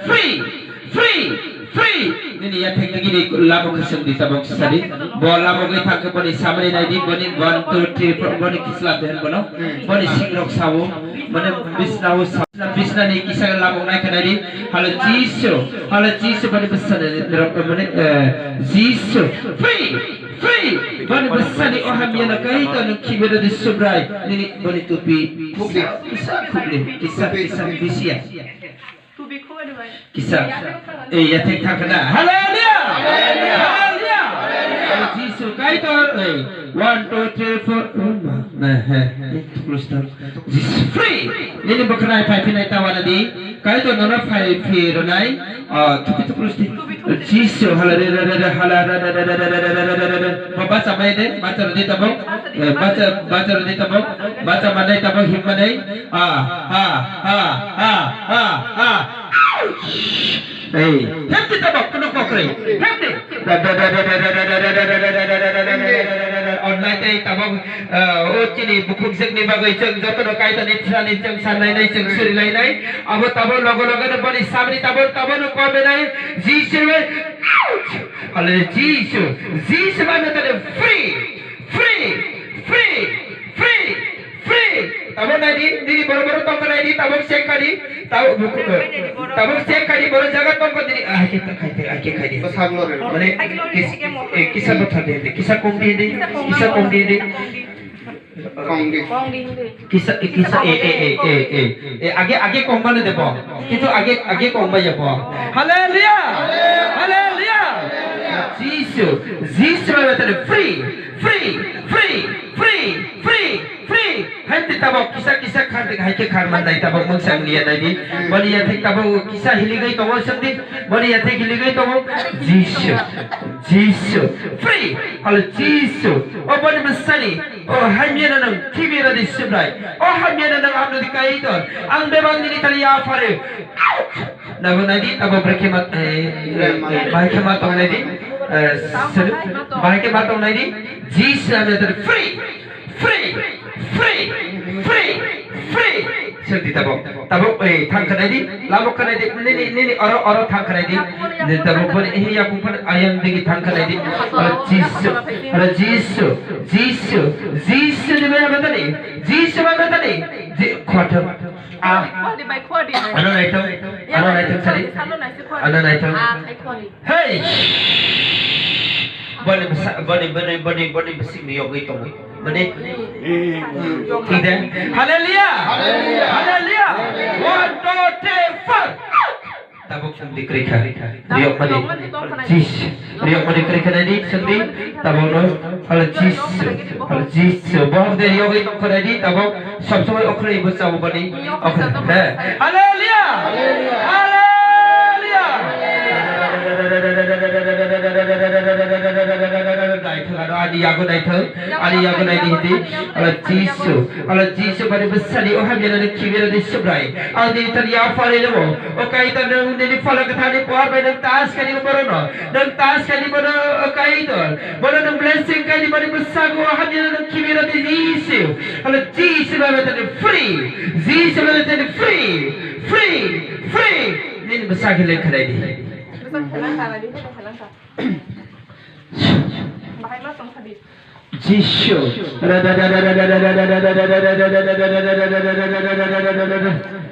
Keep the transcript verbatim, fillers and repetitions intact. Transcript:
Free! Free! Free! Nini yathek tigi ni lama khasang di tabok sadi. Bo lama gwi thangke boni samani nai di, boni one, two, three, four, boni kisla den bono. Boni singrok sawo, mane bisna wo sa-, bisna ni kisa lama nai khanai di. Halo Jisu, halo Jisu boni bisna ni rok mane, eh, Jisu. Free! Free! Boni bisna ni o hamya na kai to nung khibe di Subrai. Nini boni tupi. Kisa, kisa, kisa, kisa, kisa, bisiya. Kisa. Eh, ya thik thak na. Hallelujah! Hallelujah! Hallelujah! Jisu Kaitor, eh, one, two, three, four. Oh, ma. Na, he. Ni tuklus ta. Jisu free. Nini bokhnai phai phinai tawana di. Kaitor nono phai phi ronai. Ah, tupi tuklus di. Jisu, hala re re re re, hala re re re. Bo bacha mai de, bacha rodi tabok. Eh, bacha, bacha rodi tabok. Bacha manai tabok, him manai. Ah, ah, ah, ah, ah, ah. Ouch! Ei, hepti tabok, kuno kokre. Hepti. Onnai tei tabok, eh, o chini bukhuk jekni bagwi chwng jotono Kaitorni thrani chwng sanlainai, chwng surilainai. Abo tabok logo logo no boni samni tabok, tabok no kobenai. Jisu, ouch! Hallelujah, Jisu. Jisu bai metade free. Free! Free! Free! Free! Tabok nai di, nini boro boro tongkha nai di, tabok check kha di, tabok, tabok check kha di, boro jaga tongkha nini, ah, ke khai di, ah, ke khai di. Bwsakno rw. Mane, kis-, eh, kisa bwtha di, kisa kong di, kisa kong di. Kong di. Kisa, eh, kisa, eh, eh, eh, eh, eh, eh, age, age kong mane debo. Kintu age, age kong ba yabo. Hallelujah! Hallelujah! Jisu, Jisu bai tadi free, free, free, free, free, free. Hai ti tabok kisa, kisa khar di, hai ke khar man dai tabok mung sang liya dai di. Bani ya thik tabok kisa hili gai tongo sang di. Bani ya thik hili gai tongo. Jisu, Jisu, free. Halo Jisu. O bani masani. O hamya na nang, khibi ra di Subrai. O hamya na nang, amno di Kaitor. Ang bebang nini tali ya phare. Nabo nai di, abo brekhe mat, eh, eh, eh, bai khe mat tong nai di. Eh, sir, bai khe mat tong nai di. Jisu amya tadi free, free, free, free, free. Sir di tabok. Tabok, eh, thang khanai di. Lamok khanai di. Nini, nini, oro, oro thang khanai di. Nini tabok bani, eh, yakung phan ayang digi thang khanai di. Oro Jisu, oro Jisu, Jisu, Jisu ni maya batani. Jisu maya batani. Ji-, khotho. Ah. Khwari bai khwari. Ano naithok. Ano naithok sari. Ano naithok. Ah, khai khwari. Hey! Boni bwsa-, boni, boni, boni, boni bwswk ni yogwi tongo. Boni. Ide. Hallelujah! Hallelujah! Hallelujah! One, two, three, four. Tabuk sandi krikha. Riyok mani. Jis. Riyok mani krikha nani sandi. Tabuk no. Halo Jisu. Halo Jisu. Bohok de riyok i tongkha nani tabuk. Sob somoi okhroi bo chabo bani. Okhroi. He. Hallelujah! Hallelujah! Naithok ano ani yago naithok. Ani yago nai di hindi. Ala Jisu. Ala Jisu bani bwsani o hamya nani khibi ra di Subrai. Ang di tani ya phari namo. O Kaitor nang nini phala kwthani pohar bai nang tas kani borono. Nang tas kani bono o Kaitor. Bono nang blessing kani bani bwsago o hamya nang khibi ra di Jisu. Ala Jisu bani tani free. Jisu bani tani free. Free. Free. Nini bwsagi le khalai di. Jisu.